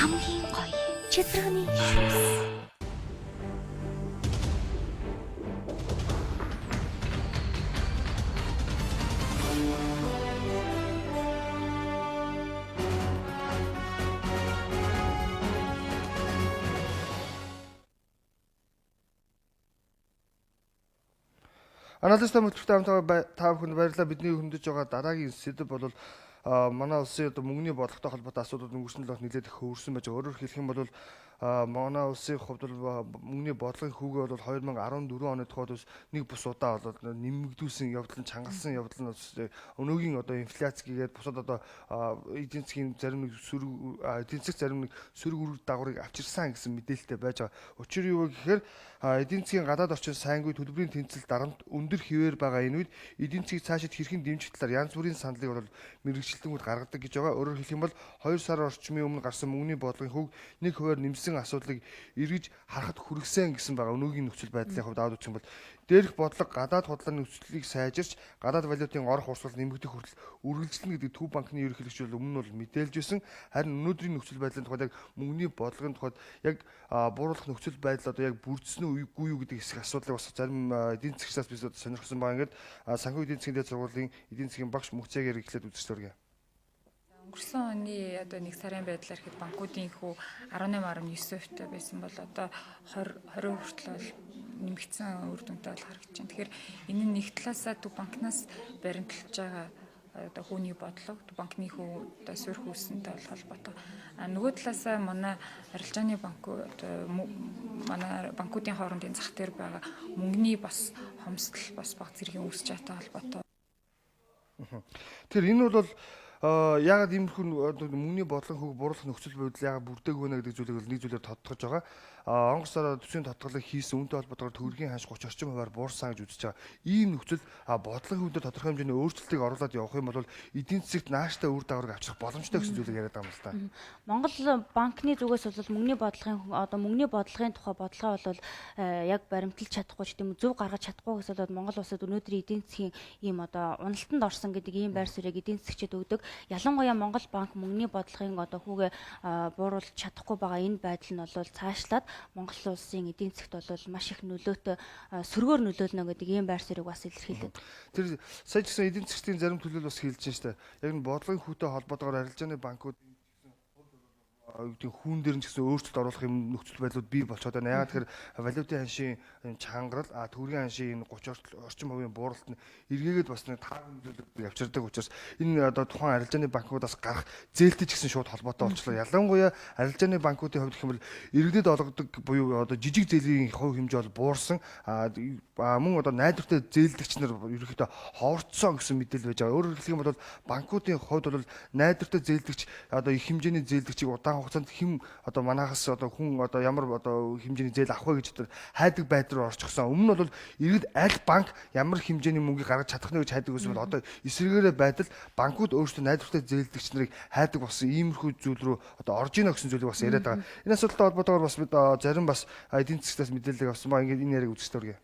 Хамгийн гоё чэдрэгний шүүс. Аналиста мөтлөгтэй хамтаа та бүхэнд баярлалаа. Бидний хөндөж байгаа дараагийн сэдэв бол манай улсын одоо мөнгөний бодлоготой холбоотой асуудлууд өнгөрсөн 7 хоногт нэлээд их хөвөрсөн байж байгаа. Өөрөөр хэлэх юм бол манай улсын хувьд бол мөнгөний бодлогын хүүгээ бол 2014 оны тухайд бас нэг бус удаа бол нэмэгдүүлсэн явдал нь чангалсан явдал нь бас өнөөгийн одоо инфляц гэгээд бусад одоо эдийн засгийн зарим нэг сөрөг эдийн засгийн зарим нэг сөрөг үр дагаврыг авчирсан гэсэн мэдээлэлтэй байж байгаа. Учир юу вэ гэхээр эдийн засгийн гадаад орчин сайнгүй төлбөрийн тэнцэл дарамт өндөр хэвээр байгаа энэ үед эдийн засгийг цаашид хэрхэн дэмжих талаар янз бүрийн саналыг бол мэргэжилтэнгүүд гаргадаг гэж байгаа. Өөрөөр хэлэх юм бол 2 сар орчмын өмнө гарсан мөнгөний бодлогын хүүг 1%-аар нэмсэн асуудлыг эргэж харахад хүргэсэн гэсэн байгаа. Өнөөгийн нөхцөл байдлын хувьд аваад үзэх юм бол дээрх бодлого гадаад худлааны нөхцөлийг сайжирч гадаад валютын орох урсгал нэмэгдэх хүртэл үргэлжлэнэ гэдэг Төв банкны ерөнхийлөгч бол өмнө нь бол мэдээлж байсан. Харин өнөөдрийн нөхцөл байдлын тухайд яг мөнгөний бодлогын тухайд яг бууруулах нөхцөл байдал одоо яг бүрдсэн үү үгүй юу гэдэг хэсэг асуудлыг бас зарим эдийн засгчдаас би сонирхсан байгаа. Ингээд санхүү эдийн засгийн дээд сургуулийн эдийн засгийн багш Мөнхцэгээр эхлээд үзэж өргөе. Өнгөрсөн оны одоо нэг сарын байдлаар ихэд банкуудын хүү 18.9% байсан бол одоо 20 20 хүртэл бол нэмэгдсэн үр дүнтэй бол харагдаж байна. Тэгэхээр энэ нь нэг талаасаа төв банкнаас баримталж байгаа одоо хүүний бодлого, төв банкны хүү одоо суурь хүйсэнтэй бол холбоотой. А нөгөө талаасаа манай арилжааны банк одоо манай банкуудын хоорондын зах дээр байгаа мөнгөний бас хомсдол бас баг зэргийн үүсэж байгаатай холбоотой. Тэгэхээр энэ бол яагаад иймэрхүү мөнгөний бодлогын хүүг бууруулах нөхцөл байдал яагаад бүрдээгүй нэ гэдэг зүйлийг бол нэг зүйлээр тодтогч байгаа. Онгоц сараар төсвийн тодтголыг хийсэн үүнтэй холбоотойгоор төгрөгийн ханш 30 орчим хувиар буурсан гэж үзэж байгаа. Ийм нөхцөл бодлогын хүүн дээр тодорхой хэмжээний өөрчлөлтийг оруулаад явах юм бол эдийн засагт нааштай үр дагаврыг авчрах боломжтой гэсэн зүйлийг яриад байгаа юм л та. Монгол банкны зүгээс бол мөнгөний бодлогын одоо мөнгөний бодлогын тухай бодлогоо бол яг баримталж чадахгүй ч гэдэм үү зөв гаргаж чадахгүй гэсэн бол Монгол улсад өнөөдрийн эдийн засгийн ийм одоо уналтанд орсон гэдэг ийм байр суурийг эдийн засгчид өгдөг. Ялангуяа Монгол банк мөнгөний бодлогын одоо хүүгээ бууруулж чадахгүй байгаа энэ байдал нь бол цаашлаад Монгол улсын эдийн засгт бол маш их нөлөөтэй сөргөөр нөлөөлнө гэдэг ийм байр суурийг бас илэрхийлээд. Тэр сая ч гэсэн эдийн засгийн зарим төлөөлөл бас хэлж байна шүү дээ. Яг нь бодлогын хүүтэй холбоотойгоор арилжааны банкуд юу гэдэг хүүн дээр нь ч гэсэн өөрчлөлт оруулах юм нөхцөл байдлууд бий болчиход байна. Яагаад тэгэхээр валютын ханшийн чангарал, төгрөгийн ханшийн энэ 30 орчим хувийн бууралт нь эргээгээд бас нэг таарсан нөлөөлөл явчирдаг учраас энэ одоо тухайн арилжааны банкудаас гарах зээлтэй ч гэсэн шууд холбоотой болчихлоо. Ялангуяа арилжааны банкуудын хувьд гэх юм бол иргэдэд олгодог буюу одоо жижиг зээлийн хувь хэмжээ бол буурсан, мөн одоо найдвартай зээлдэгч нар ерөнхийдөө ховорцсон гэсэн мэдээлэл байж байгаа. Өөрөөр хэлэх юм бол банкуудын хувьд бол найдвартай зээлдэгч одоо их хэмжээний зээлдэгчийг удаан хугацаанд хэм одоо манахаас одоо хүн одоо ямар одоо хэмжээний зээл авах вэ гэж одоо хайдаг байдал руу орчихсон. Өмнө нь бол иргэд аль банк ямар хэмжээний мөнгийг гаргаж чадах нь гэж хайдаг байсан бол одоо эсрэгээрээ байдал банкуд өөрсдөө найдвартай зээлдэгч нарыг хайдаг болсон иймэрхүү зүйл рүү одоо орж ийнө гэсэн зүйлийг бас яриад байгаа. Энэ асуудалтай холбоотойгоор бас бид зарим бас эдийн засгаас мэдээлэл авсан ба ингээд энэ яриаг үзэж төргий.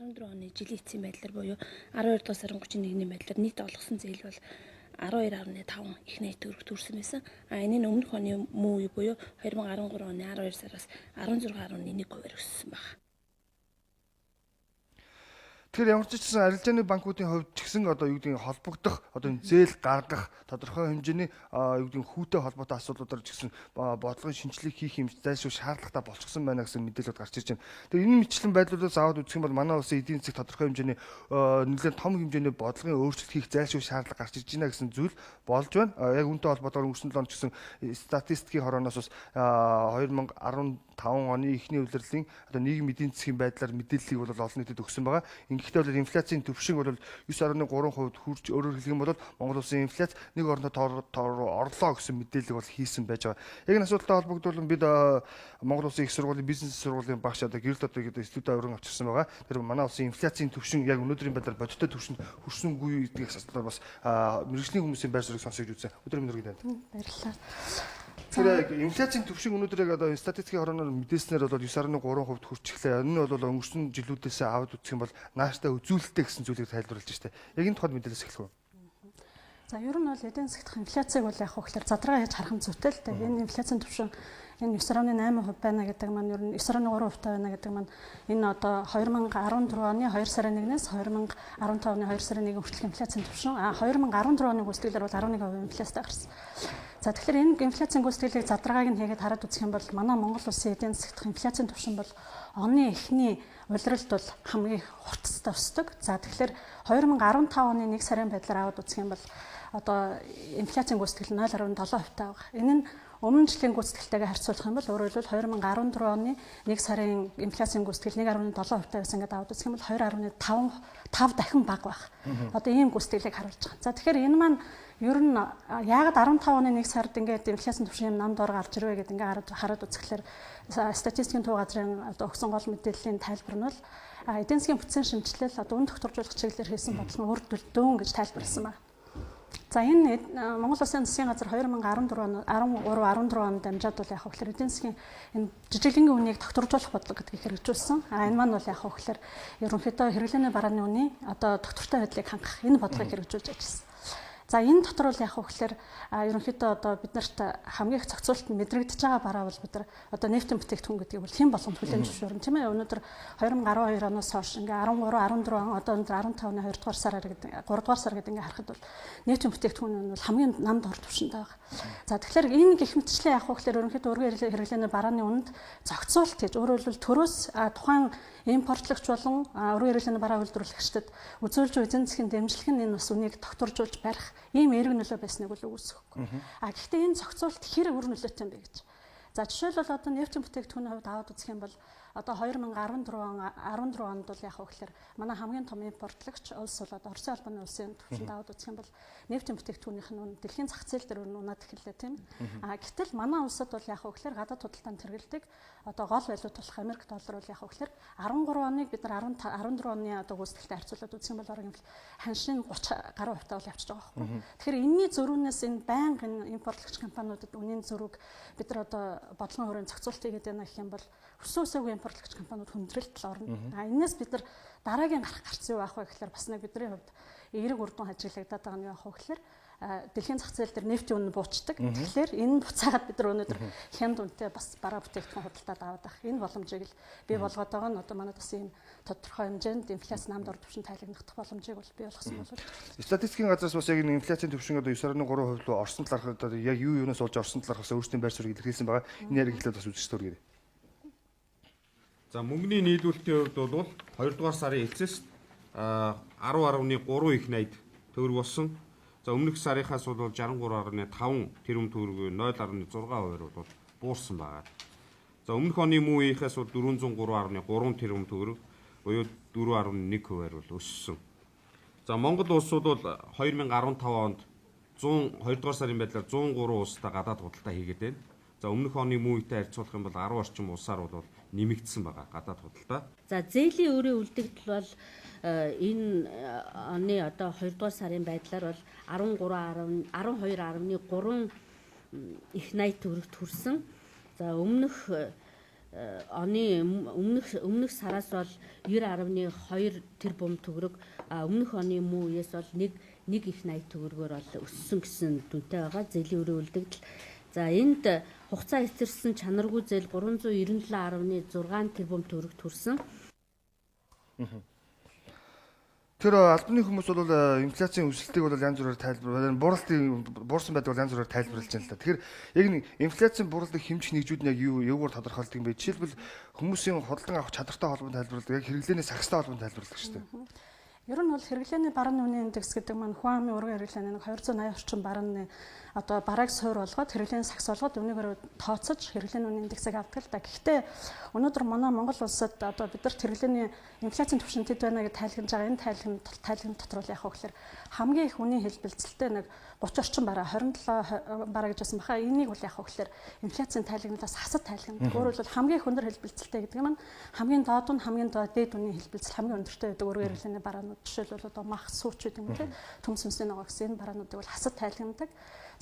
2014 оны жилийн эцсийн байдлаар буюу 12 дугаар сарын 31-ний байдлаар нийт олгосон зээл бол 12.5 их найт төгрөг төрсэн байсан. А энэ нь өмнөх оны мөн үе буюу 2013 оны 12 сараас 16.1% өссөн байна. Тэгэхээр ямар ч гэсэн арилжааны банкуудын хувьд ч гэсэн одоо юу гэдгийг холбогдох одоо энэ зээл гаргах тодорхой хэмжээний юу гэдгийг хүүтэй холбоотой асуудлуудаар ч гэсэн бодлогын шинжилгээ хийх юм зайлшгүй шаардлагатай болчихсон байна гэсэн мэдээлэлд гарч ирж байна. Тэгэхээр энэ мэтчлэн байдлуудаас аваад үзэх юм бол манай улсын эдийн засаг тодорхой хэмжээний нэлээд том хэмжээний бодлогын өөрчлөлт хийх зайлшгүй шаардлага гарч ирж байна гэсэн зүйл болж байна. Яг үүнтэй холбоотойгоор өнгөрсөн 7 хоног ч гэсэн статистикийн хорооноос бас 2015 оны эхний улирлын одоо нийгэм эдийн засгийн байдлаар мэдээллийг бол олон нийтэд өгсөн байгаа. Ингэхдээ бол инфляцийн түвшин бол 9.3% хүрч өөрөөр хэлэх юм бол Монгол улсын инфляц нэг орноо руу орлоо гэсэн мэдээллийг бол хийсэн байж байгаа. Яг энэ асуудалтай холбогдуулан бид Монгол улсын их сургуулийн бизнес сургуулийн багш одоо гэрэл одоо гэдэг студид өрн авчирсан байгаа. Тэр манай улсын инфляцийн түвшин яг өнөөдрийн байдлаар бодиттой түвшинд хүрсэнгүй гэдгийг асуудлаар бас мэргэжлийн хүмүүсийн байр суурийг сонсож үзье. Өдөр минь хүргэе танд. Баярлалаа. Тэгэхээр инфляцийн түвшин өнөөдөр яг одоо статистикийн хорооноор мэдээснээр бол 9.3% хүрчихлээ. Энэ нь бол өнгөрсөн жилүүдээс аваад үзэх юм бол нааштай үзүүлэлттэй гэсэн зүйлийг тайлбарлаж штэ. Яг энэ тухайд мэдээлэлс эхлэх үү? За, ер нь бол эдийн засгт инфляцийг бол яг хөглөр задраа хийж харах нь зүйтэй л дээ. Энэ инфляцийн түвшин энэ 9.8% байна гэдэг маань, ер нь 9.3% та байна гэдэг маань энэ одоо 2014 оны 2 сарын 1-ээс 2015 оны 2 сарын 1 хүртэлх инфляцийн түвшин. А 2014 оны гүйцэтгэлээр бол 11% инфляцтай гарсан. За, тэгэхээр энэ инфляцийн гүйцэтгэлийг задаргааг нь хийгээд хараад үзэх юм бол манай Монгол улсын эдийн засгт инфляцийн түвшин бол оны эхний улиралд бол хамгийн хурцтай өсдөг. За, тэгэхээр 2015 оны 1 сарын байдлаар аваад үзэх юм бол одоо инфляцийн гүйцэтгэл 0.7% таа байгаа. Энэ нь өмнө жилийн гүйцэтгэлтэйгээ харьцуулах юм бол, өөрөөр хэлбэл, 2014 оны 1 сарын инфляцийн гүйцэтгэл 1.7% байсан гэдэг аваад үзэх юм бол 2.5 5 дахин бага байх. Одоо ийм гүйцэтгэлийг харуулж байгаа. За, тэгэхээр энэ маань ер нь яагаад 15 оны 1 сард ингээд инфляцийн түвшин юм нам дор гарч ирвэ гэдэг ингээд хараад үзэхлээр статистикийн төв газрын одоо өгсөн гол мэдээллийн тайлбар нь бол эдийн засгийн бүтцийн шинэчлэл, одоо үн тогтворжуулах чиглэлээр хийсэн бодлого нь үр дүн гэж тайлбарласан байна. За, энэ Монгол Улсын засгийн газар 2014 он 13 14 онд дамжаад бол яг хөглөр эдийн засгийн энэ жижиглэнгийн үнийг тогтворжуулах бодлого гэдгийг хэрэгжүүлсэн. А энэ маань бол яг хөглөр ерөнхийдөө хэрэглээний барааны үнийн одоо тогтвортой байдлыг хангах энэ бодлогыг хэрэгжүүлж ажилласан. За, энэ дотор бол яг хөглөр ерөнхийдөө одоо бид нарт хамгийн их зохицуулалт нь мэдрэгдэж байгаа бараа бол бид нар одоо нефтийн бүтээгдэхүүн гэдгийг бол хэн болгонд хүлээн зөвшөөрнө, тийм ээ. Өнөөдөр 2012 оноос хойш ингээ 13 14 он, одоо өнөөдөр 15 оны 2 дугаар сараар гэдэг, 3 дугаар сар гэдэг ингээ харахад бол нефтийн бүтээгдэхүүн нь бол хамгийн нам дор түвшинд байгаа. За, тэгэхээр энэ гэх мэтчлэн яг хөглөр ерөнхийдөө өргөн хэрэглээний барааны үнэнд зохицуулалт хийж, өөрөөр хэлбэл, төрөөс тухайн импортлогч болон өргөн хэрэглээний бараа үйлдвэрлэгчдэд үзүүлж буй эдийн засгийн дэмжлэг нь энэ бас үнийг тогтворжуулж барих ийм эерэг нөлөө байсныг бол үгүйсгэхгүй. А гэхдээ энэ зохицуулалт хэр үр нөлөөтэй юм бэ гэж. За, жишээлбэл, одоо нефтийн бүтээгдэхүүний хувьд аваад үзэх юм бол одоо 2014 он 14 онд бол яг хөглөр манай хамгийн том импортлогч улс бол одоо Оросын холбооны улсын түвшинд аваад үзэх юм бол нефтийн бүтээгдэхүүнийх нь үн дэлхийн зах зээл дээр унаад эхэллээ, тийм. А гэтэл манай улсад бол яг хөглөр гадаад худалдаанд хэрэглэдэг одоо гол валют болох Америк доллар бол яг хөглөр 13 оныг бид нар 10 14 оны одоо гүйцэтгэлтэй харьцуулаад үзэх юм бол бараг ханшийн 30 гаруй хувьтай бол явчихж байгаа байхгүй. Тэгэхээр энэний зөрүүнээс энэ байнга энэ импортлогч компаниудад үнийн зөрүүг бид нар одоо бодлогын хүрээнд зохицуулт хийгээд байна гэх юм бол өссөн өсөөгүй импортлогч компаниуд хүндрэлт л орно. А энэс бид нар дараагийн гарах гарц юу авах вэ гэхээр бас нэг бидний хувьд эерэг үр дүн ажиглагдаад байгаа нь юу авах вэ гэхээр дэлхийн зах зээл дээр нефтийн үнэ буучдаг. Тэгэхээр энэ буцаагаад бид нар өнөөдөр хямд үнэтэй бас бараа бүтээгдэхүүн худалдаад аваад байх. Энэ боломжийг л бий болгоод байгаа нь одоо манайд бас ийм тодорхой хэмжээнд инфляц нам дор түвшин тайлгнах боломжийг бол бий болгосон болов. Статистикийн газраас бас яг энэ инфляцийн түвшин одоо 9.3% руу орсон талаарх, одоо яг юу юунаас болж орсон талаарх бас өөрсдийн байр суурийг илэрхийлсэн байгаа. Энэ яриг эхлээд бас үзэж төргийе. За, мөнгөний нийлүүлэлтийн хувьд бол 2 дугаар сарын эцэст 10.3 их 80 төгрөг болсон. За, өмнөх сарынхаас бол 63.5 тэрбум төгрөгийн 0.6% бол буурсан байгаа. За, өмнөх оны мөн үеийнхээс бол 403.3 тэрбум төгрөг буюу 4.1%-аар бол өссөн. За, Монгол улс бол 2015 онд 102 дугаар сарын байдлаар 103 улстай гадаад худалдаа хийгээд байна. За, өмнөх оны мөн үетэй харьцуулах юм бол 10 орчим улсаар бол нэмэгдсэн байгаа гадаад худалдаа. За, зээлийн өрийн үлдэгдэл бол энэ оны одоо 2 дугаар сарын байдлаар бол 13 12.3 их 80 төгрөгт хүрсэн. За, өмнөх оны өмнөх сараас бол 90.2 тэрбум төгрөг, өмнөх оны мөн үеэс бол 1 1 их 80 төгрөгөөр бол өссөн гэсэн дүнтэй байгаа. Зээлийн өрийн үлдэгдэл. За, энд хугацаа эцэрсэн чанаргүй зээл 397.6 тэрбум төгрөгт хүрсэн. Тэр албаны хүмүүс бол инфляцийн өсөлтийг бол янз бүрээр тайлбар, бууралтын буурсан байдаг бол янз бүрээр тайлбарлаж байна л да. Тэгэхээр яг нэг инфляцийн бууралтыг хэмжих нэгжүүд нь яг юу юугаар тодорхойлдог юм бэ? Жишээлбэл, хүмүүсийн худалдан авах чадвартай холбоонд тайлбарладаг, яг хэрэглээний сагстай холбоонд тайлбарладаг шүү дээ. Ер нь бол хэрэглээний барааны үнийн индекс гэдэг маань хүн амын өргөн хэрэглээний нэг 280 орчим барааны одоо барааг суур болгоод, хэрэглээний сагс болгоод, үнийгээр тооцож хэрэглээний үнийн индексийг авдаг л да. Гэхдээ өнөөдөр манай Монгол улсад одоо бид нарт хэрэглээний инфляцийн түвшин тэд байна гэж тайлгнаж байгаа энэ тайлгнал дотор бол яг гэхээр хамгийн их үнийн хэлбэлзэлтэй нэг 30 орчим бараа, 27 бараа гэж байсан баха. Энийг бол яг гэхээр инфляцийн тайлгналаас хасад тайлгнадаг. Өөрөөр хэлбэл, хамгийн их өндөр хэлбэлзэлтэй гэдэг нь хамгийн доод нь, хамгийн доод дээд үнийн хэлбэлзэл хамгийн өндөртэй байдаг өргөн хэрэглээний бараанууд, жишээлбэл, одоо мах, сүүч гэдэг юм те, төм сүнсний ногоо гэсэн энэ бараануудыг бол хасад тайлгнадаг.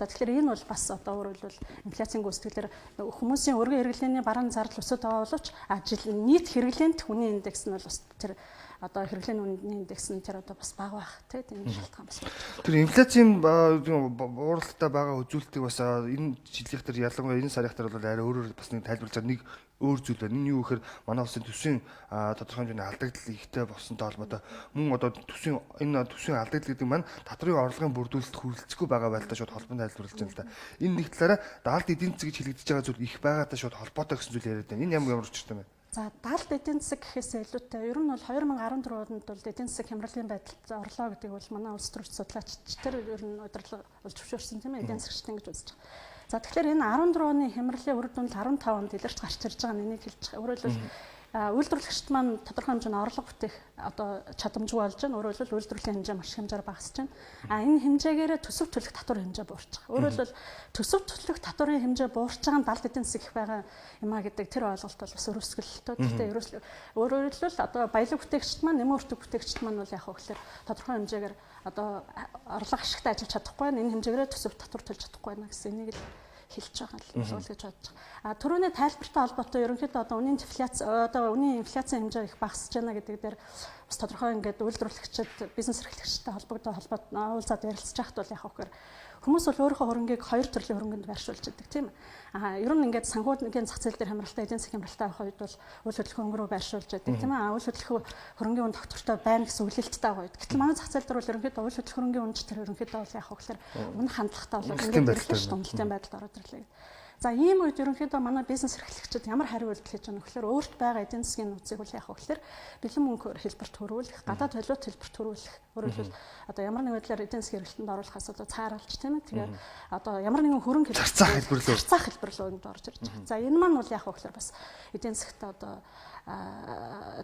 За, тэгэхээр энэ бол бас одоо өөрөөр хэлбэл инфляцийн гүйцэтгэлээр хүмүүсийн өргөн хэрэглээний барааны зардал өсөд байгаа боловч жил нийт хэрэглээнд үнийн индекс нь бол бас тэр одоо хэрэглээний үнийн индекс нь тэр одоо бас бага байх тийм шалтгаан бас болж байна. Тэр инфляцийн бууралттай байгаа үзүүлэлтийг бас энэ жилийнх дээр ялангуяа энэ сарынх дээр бол арай өөрөөр бас нэг тайлбарлаж байгаа нэг өөр зүйл байна. Энэ юу гэхээр манай улсын төсвийн тодорхой хэмжээний алдагдал ихтэй болсонтой холбоотой мөн одоо төсвийн энэ төсвийн алдагдал гэдэг маань татврын орлогын бүрдүүлэлт хүрэлцэхгүй байгаа байдалтай шууд холбон тайлбарлаж байна л да. Энэ нэг талаараа даалт эдийн засаг гэж хэлэгдэж байгаа зүйл их байгаатай шууд холбоотой гэсэн зүйл яриад байна. Энэ ямар учиртай юм бэ? За даалт эдийн засаг гэхээсээ илүүтэй ер нь бол 2014 онд бол эдийн засаг хямралын байдалд орлоо гэдэг бол манай улс төрч судлаач тэр ер нь удирдлага болж зөвшөөрсөн тийм ээ эдийн засагчдын гэж үзэж байгаа. За тэгэхээр энэ 14 оны хямралын үр дүнд 15 онд илэрч гарч ирж байгаа нь энийг хэлж байгаа. Өөрөөр хэлбэл үйлдвэрлэгчд маань тодорхой хэмжээний орлого бүтээх одоо чадамжгүй болж байна. Өөрөөр хэлбэл үйлдвэрлэлийн хэмжээ маш хэмжээгээр багасж байна. А энэ хэмжээгээрээ төсөв төлөх татварын хэмжээ буурч байгаа. Өөрөөр хэлбэл төсөв төлөх татварын хэмжээ буурч байгаа нь далд эдийн засаг их байгаа юм а гэдэг тэр ойлголт бол бас өрөвсгөлтэй. Гэхдээ өөрөөр хэлбэл одоо баялаг бүтээгчд маань нэмэн өртөг бүтээгчд маань бол яг хөө гэхээр тодорхой хэмжээгээр одоо орлого ашигтай ажиллаж чадахгүй байна. Энэ хэмжээгээрээ төсөв татвар төлж чадахгүй байна гэсэн энийг л хэлж байгаа л гэж бодож байгаа. А түрүүний тайлбартай холбоотой ерөнхийдөө одоо үнийн дефляц одоо үнийн инфляцийн хэмжээ их багасж байна гэдэг дээр бас тодорхой ингээд үйлдвэрлэгчид бизнес эрхлэгчтэй холбогдоо холбоод уулзаад ярилцж байхад бол яг хөхөр хүмүүс бол өөрийнхөө хөрөнгийг хоёр төрлийн хөрөнгөнд байршуулж идэг тийм. А ер нь ингээд санхүүгийн зах зээл дээр хямралтай эдийн засгийн хямралтай авах үед бол үйл хөдлөх хөрөнгө рүү байршуулж идэг тийм ээ. Үйл хөдлөх хөрөнгийн үн тогтвортой байна гэсэн хүлээлттэй байгаа үед. Гэтэл манай зах зээл дээр бол ерөнхийдөө үйл хөдлөх хөрөнгийн үнч тэр ерөнхийдөө бол яг хөхлөр үн хандлагатай бол ингээд ирлээ шүү дээ. Уналтын байдалд ороод ирлээ. За ийм үед ерөнхийдөө манай бизнес эрхлэгчид ямар хариу үйлдэл хийж байгаа нөхлөөр өөрт байгаа эдийн засгийн нууцыг бол яах вэ гэхээр бэлэн мөнгөөр хэлбэрт хөрвүүлэх, гадаад валют хэлбэрт хөрвүүлэх. Өөрөөр хэлбэл одоо ямар нэгэн байдлаар эдийн засгийн эргэлтэнд оруулахаас одоо цааралж тийм ээ. Тэгээ одоо ямар нэгэн хөрөнгө зарцаах хэлбэр рүү зарцаах хэлбэр рүү энд орж ирж байгаа. За энэ маань бол яах вэ гэхээр бас эдийн засагт одоо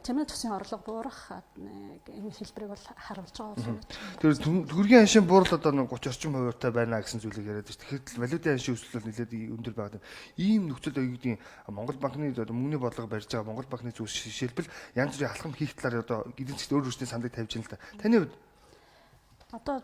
тийм ээ төсвийн орлого буурах энэ хэлбэрийг бол харуулж байгаа болов уу гэж. Тэр төгрөгийн аншин буурал одоо 30 орчим хувиартай байна гэсэн зүйлийг яриад байна. Тэгэхээр валютын аншин өсөлт бол нэлээд өндөр байгаа. Ийм нөхцөл юу гэдгийг Монгол банкны мөнгөний бодлого барьж байгаа Монгол банкны зүйлс жишээлбэл янз бүрийн алхам хийх талаар одоо эдийн засгт өөр өөрсдийн саналыг тавьж байна л да. Таны хувьд одоо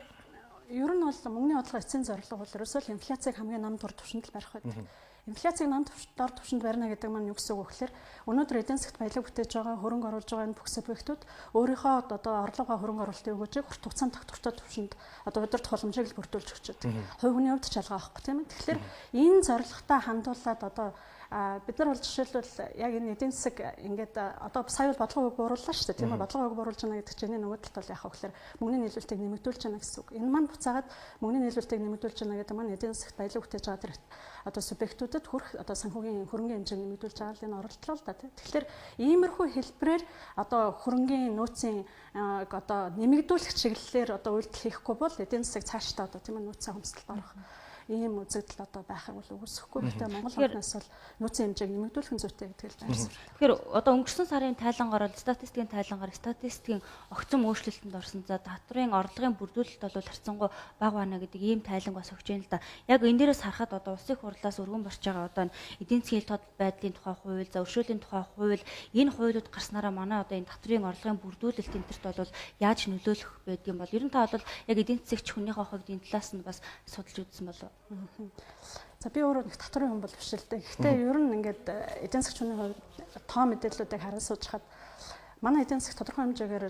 ер нь бол мөнгөний бодлого эцсийн зорилго бол ерөөсөө л инфляцийг хамгийн нам дур түвшинд л барих байдаг. Инфляцийг нам дор түвшинд барина гэдэг маань юу гэсэн үг вэ гэхээр өнөөдөр эдийн засагт баялаг бүтээж байгаа, хөрөнгө оруулж байгаа энэ бүх субъектууд өөрийнхөө одоо орлогоо хөрөнгө оруулалтын өгөөжийг урт хугацаанд тогтвортой түвшинд одоо удирдах боломжийг л бүрдүүлж өгч байдаг. Хувь хүний хувьд ч ялгаа авахгүй тийм ээ. Тэгэхээр энэ зорилготой хандуулаад одоо бид нар бол жишээлбэл яг энэ эдийн засаг ингээд одоо сая бол бодлогын хувь буурууллаа шүү дээ тийм ээ. Бодлогын хувь бууруулж байна гэдэг чинь нөгөө талд бол яах вэ гэхээр мөнгөний нийлүүлэлтийг нэмэгдүүлж байна гэсэн үг. Энэ маань буцаагаад мөнгөний нийлүүлэлтийг нэмэгдүүлж байна гэдэг маань эдийн засагт баялаг бүтээж байгаа тэр одоо субъектүүдэд хүрх одоо санхүүгийн хөрөнгийн хэмжээг нэмэгдүүлж байгаа л энэ оролдлоо л да тийм. Тэгэхээр иймэрхүү хэлбэрээр одоо хөрөнгийн нөөцийн одоо нэмэгдүүлэх чиглэлээр одоо үйлдэл хийхгүй бол эдийн засаг цаашдаа одоо тийм ээ нөөцийн хомсдолд орох ийм үзэгдэл одоо байхыг бол үгүйсэхгүй. Гэхдээ Монгол банкнаас бол нөөцийн хэмжээг нэмэгдүүлэх нь зүйтэй гэдгийг л байрсан. Тэгэхээр одоо өнгөрсөн сарын тайлангаар бол статистикийн тайлангаар статистикийн огцом өөрчлөлтөнд орсон. За татврын орлогын бүрдүүлэлт бол харьцангуй бага байна гэдэг ийм тайланг бас өгч байна л да. Яг энэ дээрээс харахад одоо улсын хурлаас өргөн барж байгаа одоо эдийн засгийн тод байдлын тухай хууль, за өршөөлийн тухай хууль энэ хуулиуд гарснараа манай одоо энэ татврын орлогын бүрдүүлэлт энэ төрт бол яаж нөлөөлөх байдгийг бол ер нь та бол яг эдийн засагч хүнийхээ хувьд энэ талаас нь бас судалж үзсэн болов уу? За би өөрөө нэг татврын хүн бол биш л дээ. Гэхдээ ер нь ингээд эдийн засгч хүний хувьд тоо мэдээллүүдийг харан сууж хаад манай эдийн засаг тодорхой хэмжээгээр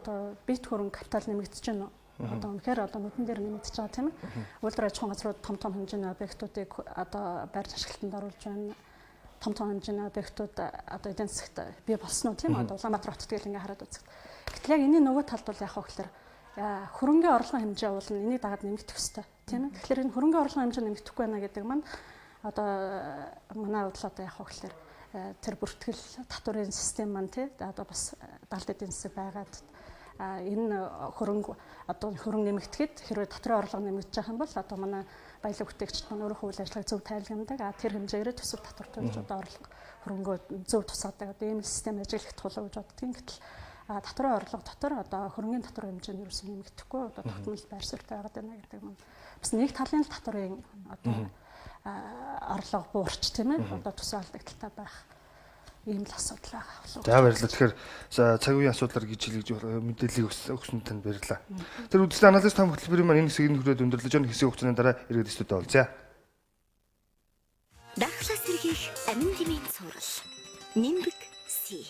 одоо бит хөрөнгө капитал нэмэгдэж байна уу? Одоо үнэхээр одоо нүдэн дээр нэмэгдэж байгаа тийм ээ. Үйлдвэр аж ахуйн газрууд том том хэмжээний объектуудыг одоо барьж ашиглалтанд оруулж байна. Том том хэмжээний объектууд одоо эдийн засагт бий болсон уу тийм ээ. Одоо Улаанбаатар хотод гэл ингээ хараад үзэхэд. Гэтэл яг энэний нөгөө талд бол яах вэ гэхээр хөрөнгөний орлогын хэмжээ бол энийг дагаад нэмэгдэх ёстой тийм ээ. Тэгэхээр энэ хөрөнгөний орлогын хэмжээ нэмэгдэхгүй байна гэдэг маань одоо манай бодлоо одоо яах вэ гэхээр тэр бүртгэл татварын систем маань тий одоо бас далд эдийн засаг байгаад энэ хөрөнгө одоо хөрөнгө нэмэгдэхэд хэрвээ татварын орлого нэмэгдэж байгаа юм бол одоо манай баялаг бүтээгчид маань өөрийнхөө үйл ажиллагааг зөв тайлгнадаг. А тэр хэмжээгээр төсөв татвар төлж одоо орлого хөрөнгөө зөв тусаадаг. Одоо ийм систем ажиглах тулуу гэж боддог. Гэтэл татварын орлого дотор одоо хөрөнгөний татварын хэмжээ нь ерөөсөө нэмэгдэхгүй одоо тогтмол байр суурьтай байгаад байна гэдэг нь бас нэг талын татварын одоо орлого буурч тийм ээ одоо төсөө алдагдaltaй байх ийм л асуудал байгаа. За баярлалаа. Тэгэхээр цаг үеийн асуудлаар гэж хэлж мэдээллийг өгсөн танд баярлалаа. Тэр үзэсгэлэн анализ том хөтөлбөрийн маань энэ хэсгийг хүрээд өндөрлөж байгаа хэсгийн хугацааны дараа иргэд студид уулзъя. Дахлаас сэргийх амин дэмийн цуврал. Нимбэг Си.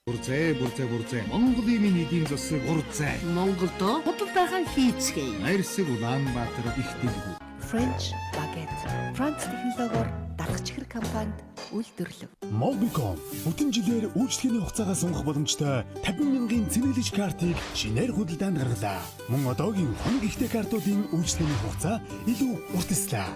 Бүрзээ, бүрзээ, бүрзээ. Монголын минь эдийн засаг урзай. Монголдо худалдаагаа хийцгээе. Найрсаг Улаанбаатар их дэлгүүр. French Baguette. Франц технологиор дарах чихэр компанид үйлдвэрлэв. Mobicom бүтэн жилээр үйлчлэгээний хугацаагаа сонгох боломжтой 50 мянган цэнэглэж картыг шинээр худалдаанд гаргалаа. Мөн одоогийн хоног ихтэй картуудын үйлчлэгээний хугацаа илүү уртаслаа.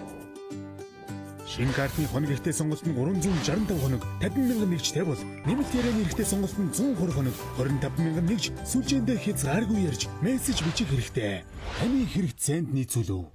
Шинэ картны хоног эрхтэй сонголт нь 365 хоног 50 мянган нэгжтэй бол нэмэлт ярианы эрхтэй сонголт нь 120 хоног 25 мянган нэгж сүлжээндээ хязгааргүй ярьж мессеж бичих хэрэгтэй. Таны хэрэгцээнд нийцүүлв.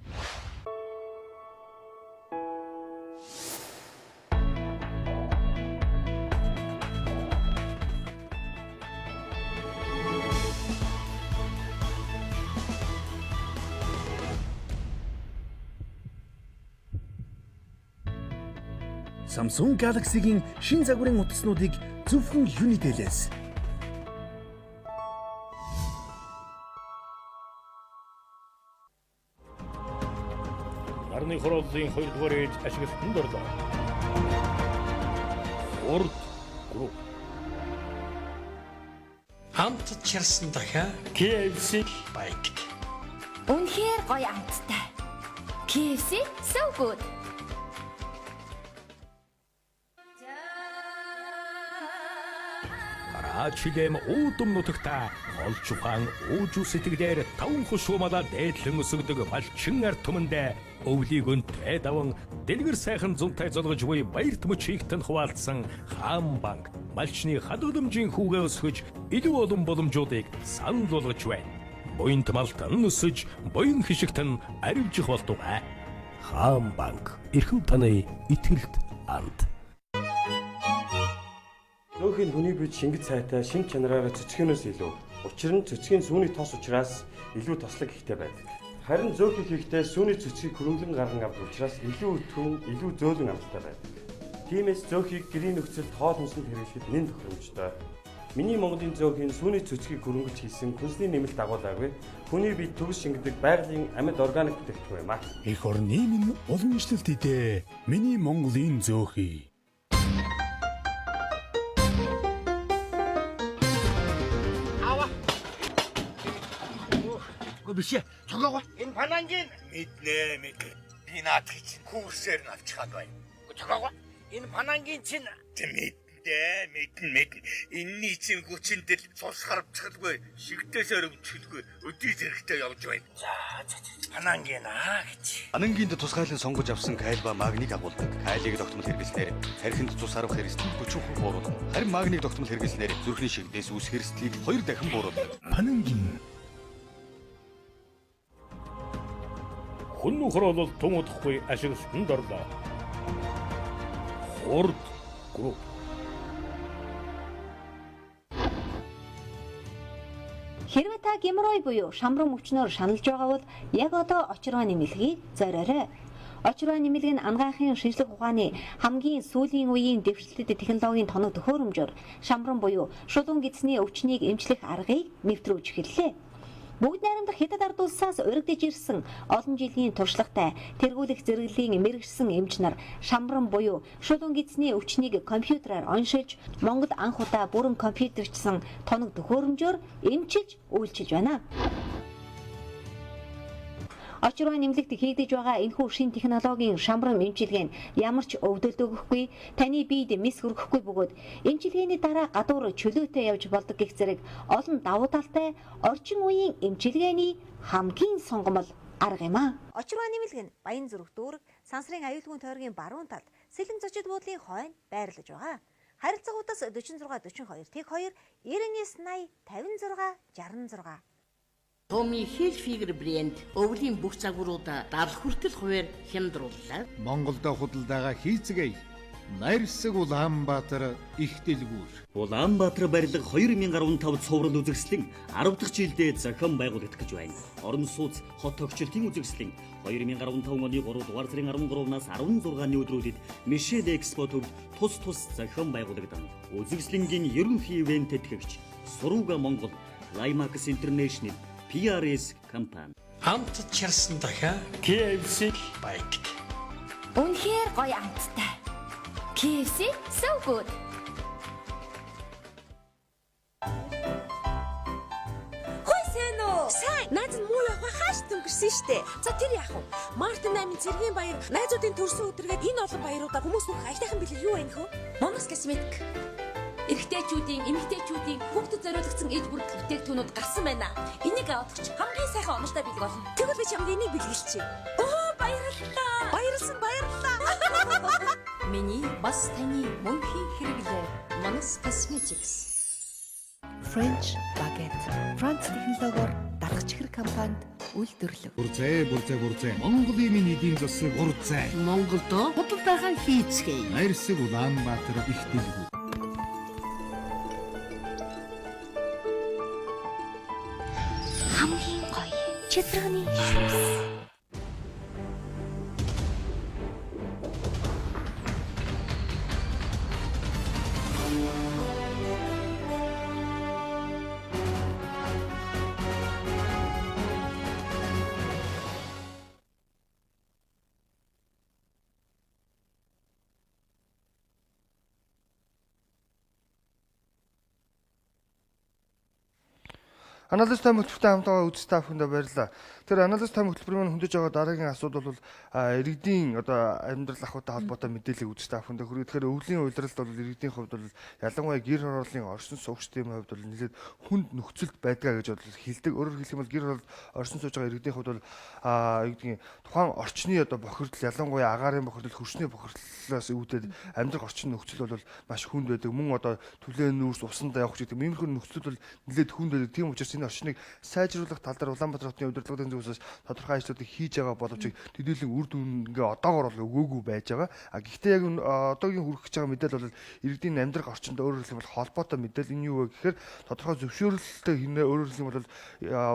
Samsung Galaxy-гийн шин загварын утаснуудыг зөвхөн Unitel-ээс. Нарны хорооллын 2 дугаар ээж ашиглалтанд орлоо. Хурд групп. Хамт чарсан дахиа KFC байдаг. Үнэхээр гоё амттай. KFC so good. Чилэм уудам нутагта олж ухаан ууж сэтгэлээр таван хушуумалаа дээдлэн өсгдөг малчин ард түмэндээ өвлийг өнтэй даван дэлгэр сайхан зунтай золгож буй баярт мөчийгтэн хуваалцсан Хаан банк малчны хадгаламжийн хүүгээ өсгөж илүү олон боломжуудыг санал болгож байна. Буянт малтан өсөж буян хишигтэн аривжих болтугай. Хаан банк эрхэм таны итгэлд анд. Зөөхийн хүний бид шингэц сайтай шин чанараараа цэцгэнээс илүү. Учир нь цэцгийн сүүний тос учраас илүү тослог ихтэй байдаг. Харин зөөхийг хийхдээ сүүний цэцгийг хөрөнгөн гарган авдаг учраас илүү өтгөн, илүү зөөлөн амттай байдаг. Тиймээс зөөхийг гэрийн нөхцөлд хоол хүнсэнд хэрэглэхэд нэн тохиромжтой. Миний Монголын зөөхийн сүүний цэцгийг хөрөнгөж хийсэн хүнсний нэмэлт дагуулаагүй. Хүний бид төгс шингэдэг байгалийн амьд органик бүтээгдэхүүн юм а. Эх орны минь уламжлалт идэ. Миний Монголын зөөхий. Биш ээ. Цогоогоо. Энэ панангийн мэднэ мэд. Би наадах чинь хүүсээр нь авчихад байна. Цогоогоо. Энэ панангийн чинь мэднэ мэднэ мэднэ. Энийний чинь хүчинд л цус харавчихалгүй, шигтээсээр өвчихэлгүй өдий зэрэгтэй явж байна. За за панангийн аа гэж. Панангийн тусгайлан сонгож авсан кайл ба магнийг агуулдаг. Кайлыг тогтмол хэрэглэснээр тархинд цус харавх хэрэгслийг 40% бууруулна. Харин магнийг тогтмол хэрэглэснээр зүрхний шигдээс үүсэх хэрэгслийг 2 дахин бууруулдаг. Панангийн Хүн хороолол тун удахгүй ашиглалтанд орлоо. Хурд групп. Хэрвээ та геморрой буюу шамран өвчнөөр шаналж байгаа бол яг одоо очроо нэмэлгийг зориорой. Очроо нэмэлэг нь анагаахын шинжлэх ухааны хамгийн сүүлийн үеийн дэвшлэлт технологийн тоног төхөөрөмжөөр шамран буюу шулуун гидсний өвчнийг эмчлэх аргыг нэвтрүүлж эхэллээ. Бүгд найрамдах Хятад ард улсаас урагдж ирсэн олон жилийн туршлагатай тэргүүлэх зэрэглэлийн мэргэжсэн эмч нар шамран буюу шулуун гидсний өвчнийг компьютераар оншилж Монгол анх удаа бүрэн компьютерчсан тоног төхөөрөмжөөр эмчилж үйлчилж байна. Очроо нэмлэгт хийгдэж байгаа энэхүү шин технологийн шамран эмчилгээ нь ямар ч өвдөлт өгөхгүй, таны биед мэс хүргэхгүй бөгөөд эмчилгээний дараа гадуур чөлөөтэй явж болдог гэх зэрэг олон давуу талтай орчин үеийн эмчилгээний хамгийн сонгомол арга юм а. Очроо нэмлэг нь Баян зүрх дүүрэг, сансрын аюулгүй тойргийн баруун талд Сэлэн зочид буудлын хойно байрлаж байгаа. Харилцаг утас 46 42 тэг 2 99 80 56 66. Tommy Hilfiger брэнд өвлийн бүх загваруудаа 70 хүртэл хувиар хямдрууллаа. Монголдо худалдаагаа хийцгээе. Найрсаг Улаанбаатар их дэлгүүр. Улаанбаатар барилга 2015 цуврал үзэсгэлэн 10 дахь жилдээ зохион байгуулагдах гэж байна. Орон сууц хот тогтчлтын үзэсгэлэн 2015 оны 3 дугаар сарын 13-наас 16-ны өдрүүдэд Мишель Экспо төвд тус тус зохион байгуулагдана. Үзэсгэлэнгийн ерөнхий ивент тэтгэгч Сурууга Монгол, Climax International, PRS компани. Хамт чарсан дахиа KFC байдаг. Үнэхээр гоё амттай. KFC so good. Сайн, найз нь муу явах хааш дөнгөрсөн штэ. За тэр яах вэ? Мартин 8-ын цэргийн баяр, найзуудын төрсөн өдргээд энэ олон баяруудаа хүмүүс нөх аятайхан бэлэг юу байна хөө? Монос косметик. Эрэгтэйчүүдийн, эмэгтэйчүүдийн хүүхдэд зориулагдсан иж бүрдэл бүтээгдэхүүнүүд гарсан байна. Энийг аваад ч хамгийн сайхан оноштой бэлэг болно. Тэгвэл би чамд энийг бэлгэлчихье. Оо, баярлалаа. Баярлсан, баярлалаа. Миний бас таны мөнхийн хэрэглээ Манас Cosmetics. French Baguette. Франц технологиор далах чихэр компанид үйлдвэрлэв. Бүрзээ, бүрзээ, бүрзээ. Монголын минь эдийн засаг урзай. Монголдо худалдаагаа хийцгээе. Найрсаг Улаанбаатар их дэлгүүр. Хамгийн гоё чидрэгний шүүс. Анализ тайм хөтөлбөртэй хамт байгаа үзэгч та бүхэндээ баярлалаа. Тэр анализ тайм хөтөлбөрийн маань хөндөж байгаа дараагийн асуудал бол иргэдийн одоо амьдрал ахуйтай холбоотой мэдээллийг үзэгч та бүхэндээ хүргэе. Тэгэхээр өвлийн улиралд бол иргэдийн хувьд бол ялангуяа гэр хорооллын оршин суугчдын хувьд бол нэлээд хүнд нөхцөлд байдгаа гэж бол хэлдэг. Өөрөөр хэлэх юм бол гэр хорооллд оршин сууж байгаа иргэдийн хувьд бол юу гэдгийг тухайн орчны одоо бохирдол, ялангуяа агаарын бохирдол, хөрсний бохирдлоос үүдээд амьдрах орчин нөхцөл бол маш хүнд байдаг. Мөн одоо түлэн нүүрс усанд явах гэдэг иймэрхүү нөхцөл бол нэлээд хүнд байдаг. Тийм учраас энэ орчныг сайжруулах тал дээр Улаанбаатар хотын удирдлагын зүгээс тодорхой ажлуудыг хийж байгаа боловч төдийлөн үр дүн ингээ одоогор бол өгөөгүй байж байгаа. А гэхдээ яг одоогийн хүргэх гэж байгаа мэдээлэл бол иргэдийн амьдрах орчинд өөрөөр хэлэх юм бол холбоотой мэдээлэл. Энэ юу вэ гэхээр тодорхой зөвшөөрлөлтөй хинэ өөрөөр хэлэх юм бол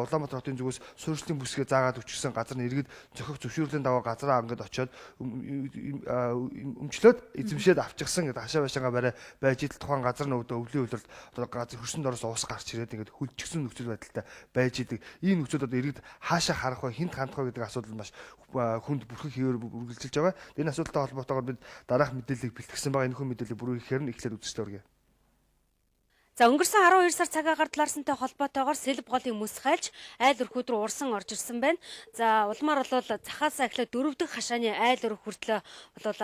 Улаанбаатар хотын зүгээс суурьшлийн бүсгээ заагаад өчгсөн газар нь иргэд зохих зөвшөөрлийн дагуу газраа ингээд очиод өмчлөөд эзэмшээд авчихсан гэдэг хашаа байшаага барай байж итл тухайн газар нь өвлийн улиралд одоо газар хөрсөн доороос ус гарч ирээд ингээд хөлжчихсэн нөхцөл байдалтай байж идэг. Энэ нөхцөл одоо иргэд хаашаа харах вэ, хүнд хандах вэ гэдэг асуудал маш хүнд бүрхэх хэвээр үргэлжилж байгаа. Энэ асуудалтай холбоотойгоор бид дараах мэдээллийг бэлтгэсэн байгаа. Энэхүү мэдээллийг бүрүүхээр нь эхлээд үзэгчдээ хүргэе. За өнгөрсөн 12 сар цагаагаар талаарсантай холбоотойгоор сэлб голын мөс хайлж айл өрхүүд рүү урсан орж ирсэн байна. За улмаар бол захаасаа эхлээд дөрөв дэх хашааны айл өрх хүртэл бол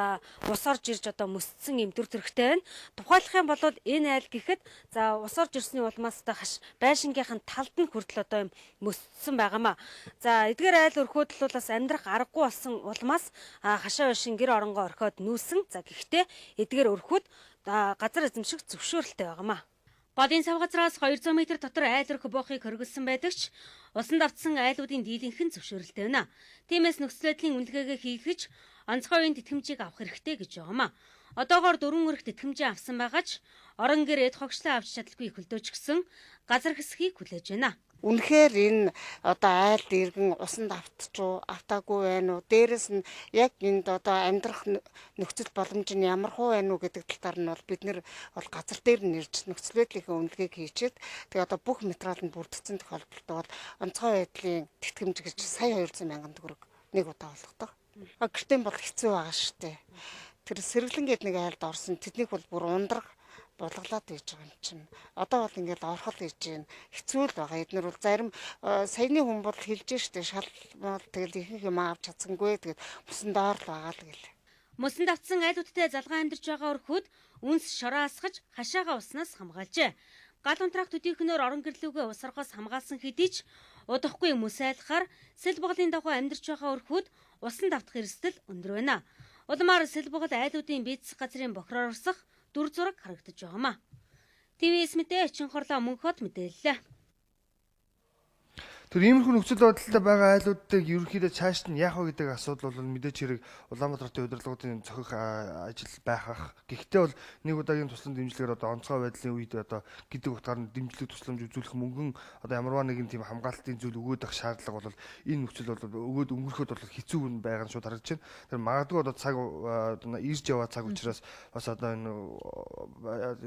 ус орж ирж одоо мөсцсөн юм дүр төрхтэй байна. Тухайлах юм бол энэ айл гэхэд за ус орж ирсний улмаас одоо хаш байшингийнхэн талд нь хүртэл одоо юм мөсцсөн байгаамаа. За эдгээр айл өрхүүд бол бас амьдрах аргагүй болсон улмаас хашаа байшин гэр оронгоо орхиод нүүсэн. За гэхдээ эдгээр өрхүүд газар эзэмших зөвшөөрөлтэй байгаамаа. Голын сав газраас 200 м дотор айл өрх буухыг хөргөлсөн байдаг ч усанд автсан айлуудын дийлэнх нь зөвшөөрөлтэй байна. Тиймээс нөхцөл байдлын үнэлгээгээ хийхэж онцгой үеийн тэтгэмжийг авах хэрэгтэй гэж байгаамаа. Одоогоор дөрвөн өрх тэтгэмжээ авсан байгаа ч орон гэр эд хогшлоо авч чадалгүй хөлдөөч гисэн газар хэсгийг хүлээж байна. Үнэхээр энэ одоо айлд иргэн усанд автчуу автаагүй байна уу? Дээрэс нь яг энд одоо амьдрах нөхцөл боломж нь ямар хуу байна уу гэдэг талаар нь бол бид нэр бол газар дээр нь ирж нөхцөл байдлынхаа үнэлгээг хийчихэд тэгээ одоо бүх материал нь бүрдсэн тохиолдолд бол онцгой байдлын тэтгэмж гэж сая 200 мянган төгрөг нэг удаа олгодог. Гэртээ бол хэцүү байгаа шүү дээ. Тэр сэргэлэн гээд нэг айлд орсон тэднийг бол бүр ундрах булгалаад ийж байгаа юм чинь. Одоо бол ингээд орхол ийж гин хэцүү л байгаа. Эднэр бол зарим саяны хүн бол хэлж штэ шал мал тэгэл ихэнх юм авч чадсангүй тэгээд мөсөн доор л байгаа л гэл. Мөсөнд автсан айлуудтай залгаан амьдарч байгаа өрхүүд үнс шороо асгаж хашаага уснаас хамгаалжээ. Гал унтраах төдийхнөөр орон гэрлүүгээ ус орхоос хамгаалсан хэдий ч удахгүй мөс айлахаар сэл боголын дагуу амьдарч байгаа өрхүүд усанд автах эрсдэл өндөр байна. Улмаар сэл богол айлуудын бийцэх газрын бохроор урсах дүр зураг харагдаж байгаамаа. ТВС мэдээ Чинхорлоо Мөнхөд мэдээллээ. Тэр иймэрхүү нөхцөл байдалтай байгаа айлуудыг ерөнхийдөө цаашд нь яах вэ гэдэг асуудал бол мэдээч хэрэг Улаанбаатар хотын удирдлагуудын зохих ажил байх ах. Гэхдээ бол нэг удаагийн туслан дэмжлэгээр одоо онцгой байдлын үед одоо гэдэг утгаар нь дэмжлэг тусламж үзүүлэх мөнгөн одоо ямарваа нэгэн тийм хамгаалтын зүйл өгөөд ах шаардлага бол энэ нөхцөл бол өгөөд өнгөрөхөд бол хэцүү байгаа нь шууд харагдаж байна. Тэр магадгүй одоо цаг ирж яваа цаг учраас бас одоо энэ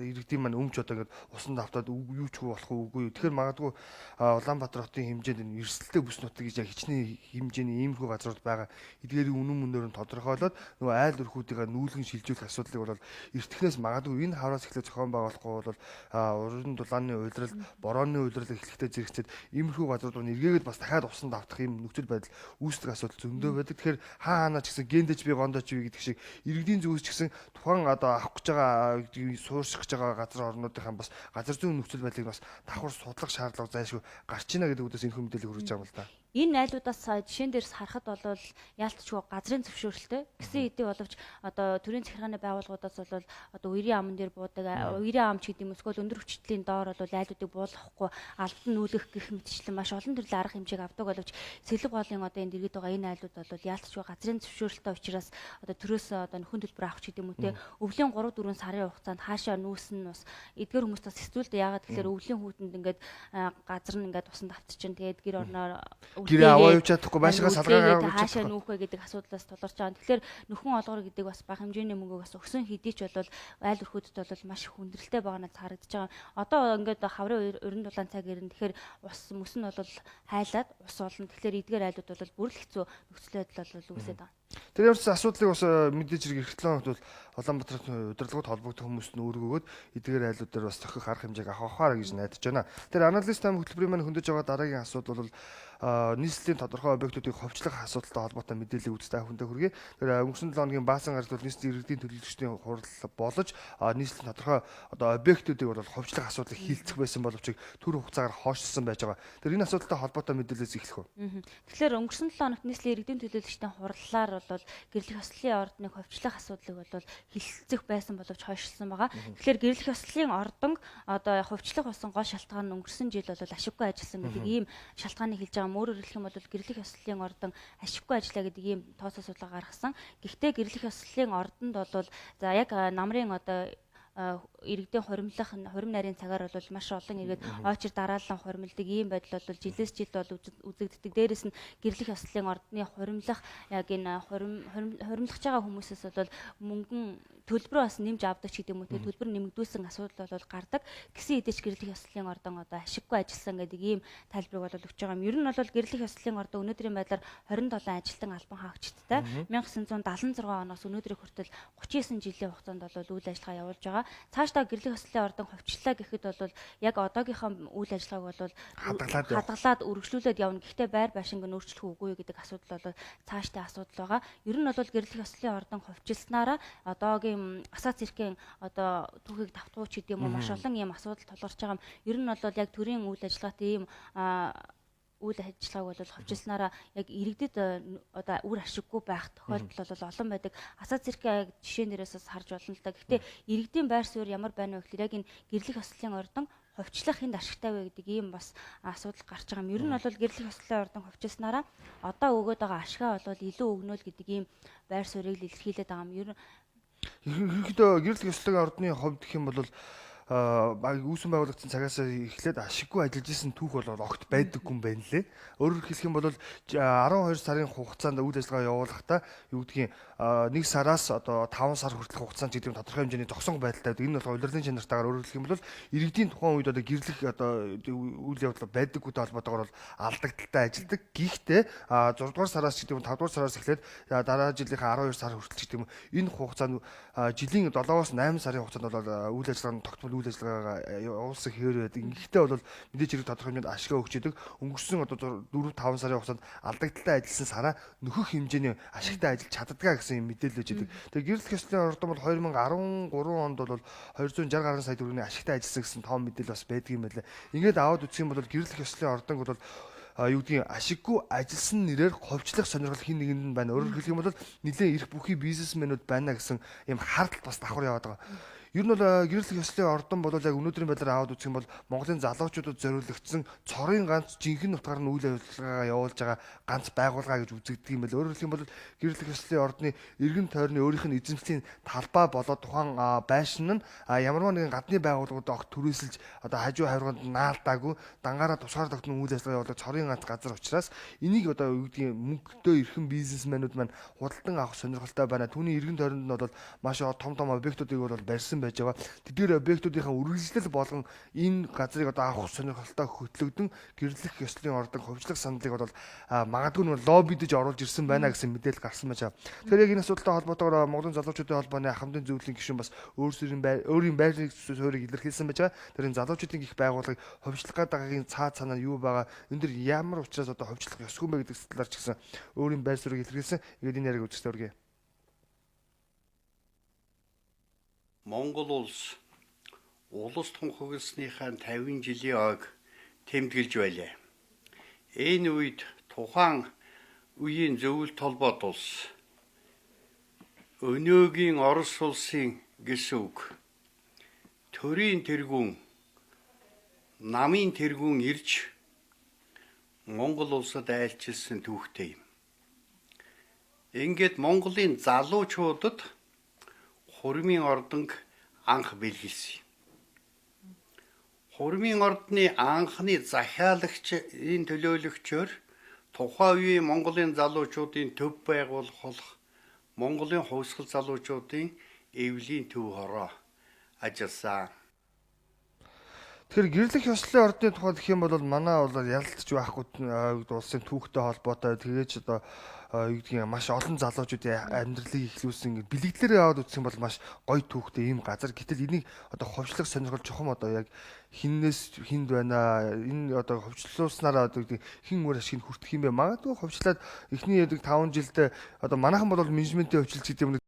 иргэдийн маань өмч одоо ингээд усанд автаад юу ч болох үгүй. Тэгэхээр магадгүй Улаанбаатар хотын хэмжээнд хэмжээнд энэ эрсдэлтэй бүс нутаг гэж яг хичнээн хэмжээний иймэрхүү газрууд байгаа. Эдгээрийн үнэн мөнөөр нь тодорхойлоод нөгөө айл өрхүүдийг нүүлгэн шилжүүлэх асуудлыг бол эртхнээс магадгүй энэ хавраас эхлээд зохион байгуулахгүй бол уран дулааны улирал, борооны улирал эхлэхдээ зэрэгцээд иймэрхүү газрууд руу эргээгээд бас дахиад усан давтах юм нөхцөл байдал үүсдэг асуудал зөндөө байдаг. Тэгэхээр хаа хаанаа ч гэсэн гендэж би гондож би гэдэг шиг иргэдийн зүгээс ч гэсэн тухайн одоо авах гэж байгаа суурших гэж байгаа газар орнуудынхаа бас газар зүйн нөхцөл байдлыг бас давхар судлах шаардлага зайлшгүй гарч ийна гэдэг үдээс энэ мэдээллийг хүргэж байгаа юм л да. Энэ айлуудаас жишээн дээрс харахад бол яалтчгүй газрын зөвшөөрөлтэй гэсэн хэдий боловч одоо төрийн захиргааны байгууллагуудаас бол одоо үерийн аман дээр буудаг, үерийн ам ч гэдэг юм эсвэл өндөр хүчтэлийн доор бол айлуудыг буулгахгүй албан нүүлгэх гэх мэтчлэн маш олон төрлийн арга хэмжээг авдаг боловч Сэлэв голын одоо энэ дэргэд байгаа энэ айлууд бол яалтчгүй газрын зөвшөөрөлтэй учраас одоо төрөөс одоо нөхөн төлбөр авах ч гэдэг юм уу те өвлийн 3 4 сарын хугацаанд хаашаа нүүсэн нь бас эдгээр хүмүүст бас хэцүү л дээ. Яагаад гэхээр өвлийн хүүтэнд ингээд газар нь ингээд усанд автчихна, тэгээд гэр орноор гэрээ аваа явж чадахгүй, байшгаа салгаагаа авч хаашаа нүүх вэ гэдэг асуудлаас тулгарч байгаа. Тэгэхээр нөхөн олгор гэдэг бас бага хэмжээний мөнгөг бас өгсөн хэдий ч бол айл өрхүүдэд бол маш их хүндрэлтэй байгаа надад харагдаж байгаа. Одоо ингээд хаврын уран дулаан цаг ирнэ. Тэгэхээр ус мөс нь бол хайлаад ус болно. Тэгэхээр эдгээр айлууд бол бүр л хэцүү нөхцөл байдал бол үүсээд байгаа. Тэр ямар ч асуудлыг бас мэдээж хэрэг эрх 7 хоногт бол Улаанбаатарын удирдлагууд холбогдох хүмүүст нь өөргөөгөөд эдгээр айлууд дээр бас тохих арга хэмжээг авах авахаараа гэж найдаж байна. Тэр аналист тайм хөтөлбөрийн маань хөндөж байгаа дараагийн асуудал бол нийслэлийн тодорхой объектуудыг ховчлох асуудалтай холбоотой мэдээллийг үздэг та бүхэндээ хүргэе. Тэр өнгөрсөн 7 хоногийн баасан гарагт бол нийслэлийн иргэдийн төлөөлөгчдийн хурал болж нийслэлийн тодорхой одоо объектуудыг бол ховчлох асуудлыг хилцэх байсан боловч төр хугацаагаар хойшлсон байж байгаа. Тэр энэ асуудалтай холбоотой мэдээлэлээс эхлэх үү? Тэгэхээр өнгөрсөн 7 хоногт нийслэлийн иргэдийн төлөөлөгчдийн хурлаар бол гэрлэх ёслолын ордныг ховчлох асуудлыг бол хилцэх байсан боловч хойшлсон байгаа. Тэгэхээр гэрлэх ёслолын ордон одоо ховчлох болсон гол шалтгаан нь өнгөрсөн жил бол ашиггүй ажилласан гэдэг ийм шалтгааныг хэлж байгаа. Өөрөөр хэлэх юм бол гэрлэх ёслолын ордон ашиггүй ажиллаа гэдэг ийм тооцоо судалгаа гаргасан. Гэхдээ гэрлэх ёслолын ордонд бол за яг намрын одоо иргэдийн хуримлах хурим нарийн цагаар бол маш олон иргэд очир дараалан хуримлдаг ийм байдал бол жилээс жилд бол үзэгддэг. Дээрээс нь гэрлэх ёслолын ордны хуримлах яг энэ хуримлах байгаа хүмүүсээс бол мөнгөн төлбөрөө бас нэмж авдаг ч гэдэг юм уу, төлбөр нэмэгдүүлсэн асуудал бол гардаг. Гэсэн хэдий ч гэрлэх ёслолын ордон одоо ашиггүй ажилласан гэдэг ийм тайлбарыг бол өгч байгаа юм. Ер нь бол гэрлэх ёслолын ордон өнөөдрийн байдлаар 27 ажилтан албан хаагчидтай 1976 оноос өнөөдрийг хүртэл 39 жилийн хугацаанд бол үйл ажиллагаа явуулж байгаа. Цаашдаа гэрлэх ёслолын ордон ховчлаа гэхэд бол яг одоогийнхоо үйл ажиллагааг бол хадгалаад үргэлжлүүлээд явна. Гэхдээ байр байшинг нь өөрчлөх үгүй гэдэг асуудал бол цаашдаа асуудал байгаа. Ер нь бол гэрлэх ёслолын ордон ховчилснараа одоогийн асаа цэркийн одоо түүхийг давтгуу ч гэдэг юм уу маш олон ийм асуудал тулгарч байгаа юм. Ер нь бол яг төрийн үйл ажиллагаатай ийм үйл ажиллагааг бол ховчилснараа яг иргэдэд одоо үр ашиггүй байх тохиолдол бол олон байдаг. Асаа цэркийн яг жишээн дээрээс бас харж болно л да. Гэхдээ иргэдийн байр суурь ямар байна вэ гэхээр яг энэ гэрлэх ёслолын ордон ховчлох хэнд ашигтай вэ гэдэг ийм бас асуудал гарч байгаа юм. Ер нь бол гэрлэх ёслолын ордон ховчилснараа одоо өгөөд байгаа ашгаа бол илүү өгнө л гэдэг ийм байр суурийг л илэрхийлээд байгаа юм. Ер нь ерөнхийдөө гэрлэх ёслолын ордны хувьд гэх юм бол баг үүсэн байгуулагдсан цагаас эхлээд ашиггүй ажиллаж исэн түүх бол огт байдаггүй юм байна лээ. Өөрөөр хэлэх юм бол 12 сарын хугацаанд үйл ажиллагаа явуулахдаа юу гэдгийг 1 сараас одоо 5 сар хүртэлх хугацаанд гэдэг нь тодорхой хэмжээний зогсон байдалтай байдаг. Энэ болохоор улирлын чанартайгаар өөрөөр хэлэх юм бол иргэдийн тухайн үед одоо гэрлэх одоо үйл явдал байдаггүйтэй холбоотойгоор бол алдагдaltaй ажилладаг. Гэхдээ 6 дугаар сараас гэдэг юм 5 дугаар сараас эхлээд дараа жилийнхээ 12 сар хүртэл гэдэг юм энэ хугацаанд жилийн 7-оос 8 сарын хугацаанд бол үйл ажиллагаа нь тогтмол үйл ажиллагаагаа явуулсан хэвээр байдаг. Ингэхдээ бол мэдээж хэрэг тодорхой хэмжээнд ашгаа өгч идэг. Өнгөрсөн одоо 4 5 сарын хугацаанд алдагдaltaй ажилласан сараа нөхөх хэмжээний ашигтай ажиллаж чаддгаа гэсэн юм мэдээлэл өгч идэг. Тэгээ гэрлэх ёслолын ордон бол 2013 онд бол 260 гаруй сая төгрөгийн ашигтай ажилласан гэсэн тоон мэдээлэл бас байдаг юм байлаа. Ингээд аваад үзэх юм бол гэрлэх ёслолын ордон бол юу гэдгийг ашиггүй ажилласан нэрээр ховчлох сонирхол хин нэгэнд нь байна. Өөрөөр хэлэх юм бол нэлээд эрх бүхий бизнесмэнүүд байна гэсэн юм хардтал бас давхар яваад байгаа. Ер нь бол гэрлэх ёслолын ордон бол яг өнөөдрийн байдлаар аваад үзэх юм бол Монголын залуучуудад зориулагдсан цорын ганц жинхэнэ утгаар нь үйл ажиллагаагаа явуулж байгаа ганц байгууллага гэж үзэгддэг юм байна. Өөрөөр хэлэх юм бол гэрлэх ёслолын ордны эргэн тойрны өөрийнх нь эзэмшлийн талбай болоод тухайн байшин нь ямарваа нэгэн гадны байгууллагууд огт түрээсэлж одоо хажуу хавирганд наалдаагүй дангаараа тусгаар тогтнон үйл ажиллагаа явуулдаг цорын ганц газар учраас энийг одоо юу гэдгийг мөнгөтэй эрхэм бизнесмэнүүд маань худалдан авах сонирхолтой байна. Түүний эргэн тойронд нь бол маш том том объектуудыг бол барьсан ирсэн байж байгаа. Тэдгээр объектуудынхаа үргэлжлэл болгон энэ газрыг одоо авах сонирхолтой хөтлөгдөн гэрлэх ёслолын ордон хувьчлах саналыг бол магадгүй нь лоббидэж оруулж ирсэн байна гэсэн мэдээлэл гарсан байж байгаа. Тэгэхээр яг энэ асуудалтай холбоотойгоор Монголын залуучуудын холбооны ахмадын зөвлөлийн гишүүн бас өөрийн байрны суурийг илэрхийлсэн байж байгаа. Тэр энэ залуучуудын гих байгууллагыг хувьчлах гэдэг цаад санаа нь юу байгаа? Энэ дэр ямар учраас одоо хувьчлах ёсгүй юм бэ гэдэг талаар ч гэсэн өөрийн байр суурийг илэрхийлсэн. Ингээд энэ яриаг үзэгчдээ хүргэе. Монгол улс улс тунхагласныхаа 50 жилийн ойг тэмдэглэж байлаа. Энэ үед тухайн үеийн зөвлөлт холбоот улс өнөөгийн Орос улсын гэсэн үг төрийн тэргүүн намын тэргүүн ирж Монгол улсад айлчилсан түүхтэй юм. Ингээд Монголын залуучуудад хурмын ордонг анх бэлгэлсэн юм. Хурмын ордны анхны захиалагч энэ төлөөлөгчөөр тухайн үеийн Монголын залуучуудын төв байгуулах болох Монголын хувьсгал залуучуудын эвлийн төв хороо ажилласан. Тэгэхээр гэрлэх ёслолын ордны тухай гэх юм бол манай бол ялалтч байхгүй улсын түүхтэй холбоотой тэгээд ч одоо юу гэдгийг маш олон залуучуудын амьдралыг эхлүүлсэн бэлэгдлэрээ аваад үзэх юм бол маш гоё түүхтэй ийм газар. Гэтэл энийг одоо ховчлох сонирхол чухам одоо яг хиннээс хинд байна. Энэ одоо ховчлуулснараа одоо гэдэг хин үр ашигыг хүртэх юм бэ? Магадгүй ховчлаад эхний яадаг 5 жилдээ одоо манайхан бол менежментийн ховчлолт гэдэг юм.